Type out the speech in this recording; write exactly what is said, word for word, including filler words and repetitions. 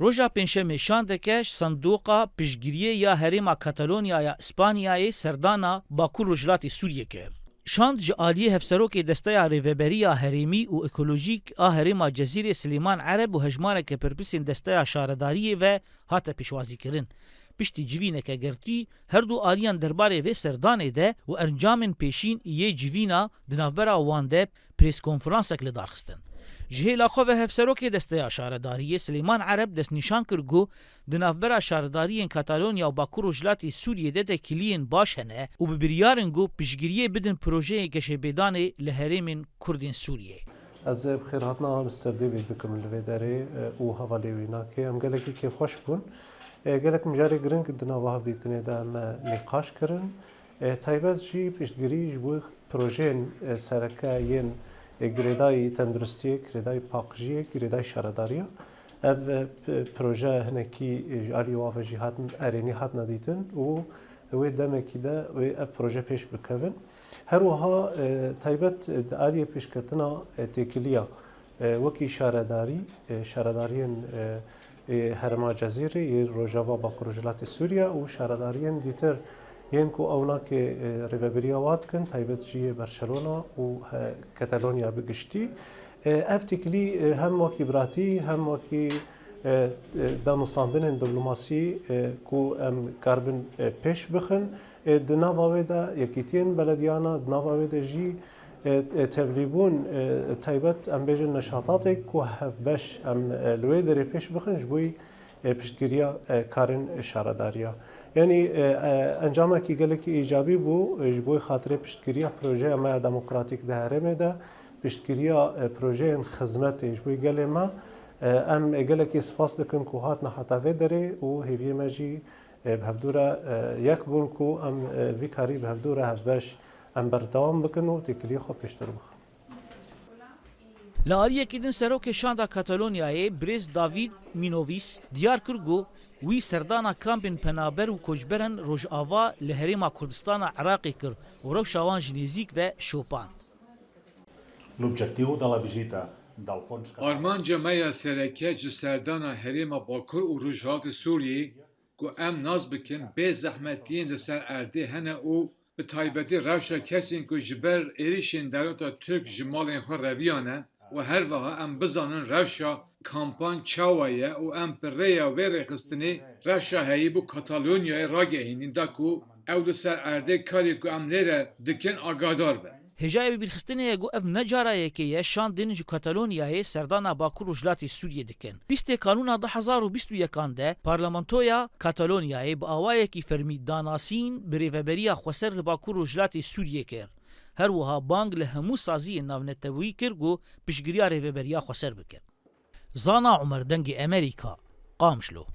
Roja Pêncşemê şandeke ji Sindoqa Piştgiriyê ya Herêma Katalonyaya Îspanyayê serdana Bakur Rojhilatê Sûriyê kir. Şand ji aliyê Hevserokê Desteya Rêveberiya Herêmî û Ekolojîk a Herêma Cezîrê Silêman Ereb û hejmareke berpirsên Desteya Şaredariyê ve hate pêşwazîkirin. Piştî civîneke girtî, her du aliyan derbarê vê serdanê de û encamên pêşîn yê civîna di navbera wan de preskonferansek li dar xistin. Ji hêla xwe ve Hevserokê Desteya Şaredariyê Silêman Ereb destnîşan kir ku di navbera şaredariyên Katalonya û Bakur Rojhilatê Sûriyê de de kiliyên baş hene û bi biryar in ku piştgiriyê bidin projeyên geşepêdanê li herêmên Kurdên Sûriyê. Ez ê bi xêrhatina Mister David dikim li vê derê, e, û hevalê wî nakê. Em gelekî kêfxweş bûn. E, gelek mijarê giring di nava hevdîtinê de me nîqaş kirin. E, taybet jî piştgirî ji bo projeyên, e, sereke yên, e, girêdayî tenduristiyê, girêdayî paqijiyê, girêdayî şaredariya. Ev, e, p-, proje hinekî, e, ji alî wa ve jî hatin, erênî hatine dîtin û wê demekî de wê ev proje pêş bikevin. Her wiha, e, taybet, e, di aliyê pêşketina, e, têkiliya, e, wekî şaredarî, e, şaredariyên, e, ê Herêma Cezîrê yê Rojava Bakur Rojhilatê Sûriye û şaredariyên dîtir yên ku ew nakê, e, rêveberiya wa dikin, taybet jî yê Barcelona û he-, Katalonya bi giştî. E, ev têkilî, e, hem wekî biratî, hem wekî, e, e, danûstandinên diplomasî, e, ku em karibin, e, pêş bixin. E, di nava wê de yekîtiyên belediyana, di nava wê de jî, e, e, tevlîbûn, e, taybet, em bêjin neşatatê ku hevbeş em, e, li wê derê pêş bixin ji bo, e, piştgiriya, e, karên şaredariya. Yanî, e, e, encamekî gelekî îcabî bû, e, ji bo xatirê piştgiriya projeya me ya demokratîk di herêmê de, piştgiriya, e, projeyên xizmetê ji bo gelê me. E, em, e, gelekî spas dikin ku hatine heta vê derê û hêviyê me jî, e, bi hevdû re, e, yek bûn ku em, e, vî karî bi hevdû re hevbeş em berdewam bikin û têkiliyê xwe pêştir bixin. Li aliyekî din Serokê Şanda Katalonyayê Birêz David Minovis diyar kir ku wî serdana kampên penaber û koçberan Rojava li Herêma Kurdistana Iraqê kir û rewşa wan ji nêzîk ve şopand. L'objectiu de la visita d'Alfons Armanca me ya sereke ji serdana herêma Bakur û Rojhilatê Sûriyê ku em nas bikin bê zehmetiyên li ser erdê hene û bi taybetî rewşa kesên ku ji ber êrişên dewleta Tirk ji malên xwe reviyane û her wiha em bizanin rewşa kampan çawa ye û em bi rêya wê rêxistinê rewşa heyî bo Katalonyayê ragehînîn da ku ew li ser erdê karê ku em lê re dikin agahdar bin. Hêjayê bibîrxistinê ye ku ev ne cara yekê ye şandên ji Katalonyayê serdana Bakur Rojhilatê Sûriyê dikin. Pîstê Kanûna du hezar û bîst û yekan de Parlamentoya Katalonyayê bi awayekî fermî danasîn bi Rêveberiya Xweser li Bakur Rojhilatê Sûriyê kir. Her wiha bang li hemû saziyên navneteweyî kir ku piştgiriya Rêveberiya Xweser bikin. Zana Umer, Dengê Emerîka, Qamişlo.